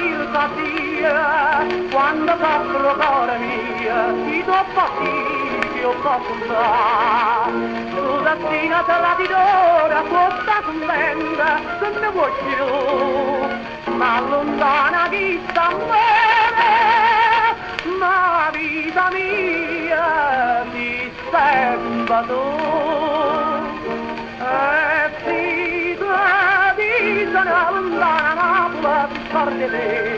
Dillo a Dio, quando soffre il cuore mio, chi t'ho fastidio può contare. Tu destino traditore, questa contenta, se ne vuoi più, ma lontana chi sta bene, ma vita mia mi sembra tu. E si dicono lontana Napoli, ti scordi te.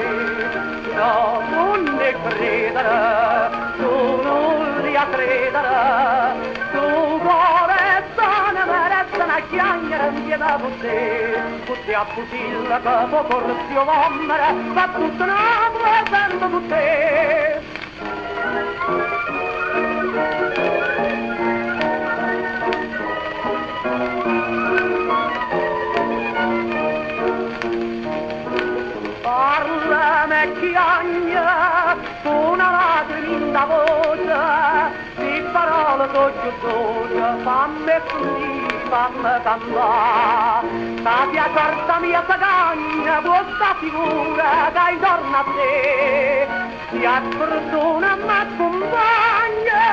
No, non ne credere, tu non li a credere, tu cuore sana, ma restano a chiagnere insieme con te. Tutti a fucile che può corsi o vommere, fa tutta Napoli sempre con te. Parlami e chiagna, una lacrima in da voce, di parole dolci dolci, fammi sentire, fammi cantare. La tua carta mia sagagna, questa figura che intorno a te, ti ha fortuna m'accompagna,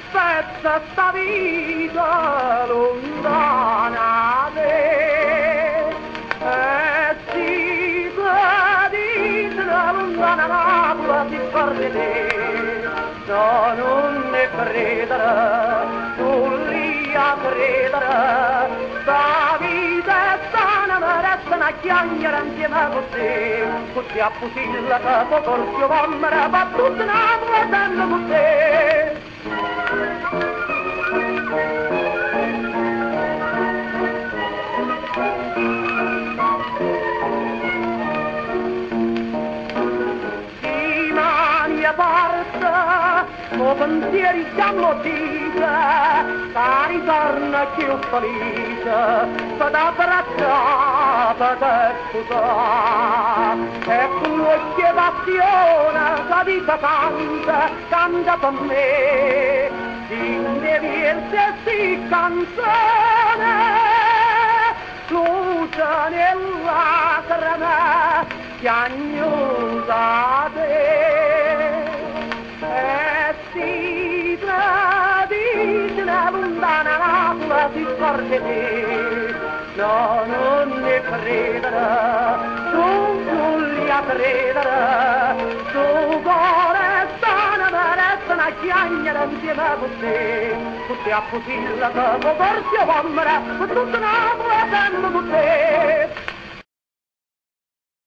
spezza sta vita lontana te. E si dice lontana Napoli ti scordi te, no, non ne credere, non li a credere, sta vita è sana, ma restano a chiagnere insieme con te. Tutti a fucile che può corsi o vommere, va tutta Napoli sempre con te. O pensieri siamo dice, la ritorna più felice, per abbracciare, per te sposare. E con l'occhio passione, la vita canta, canta per me. In versi si canzone, luce nella lacrime, piagnosa te. E si tradisce lontana Napoli, si scorge te. No, non ne credere, tu non li a credere, tu cuore sana, ma restano a chiagnere insieme con te. Tutti a fucile che può corsi o vommere, tutta Napoli sempre con te.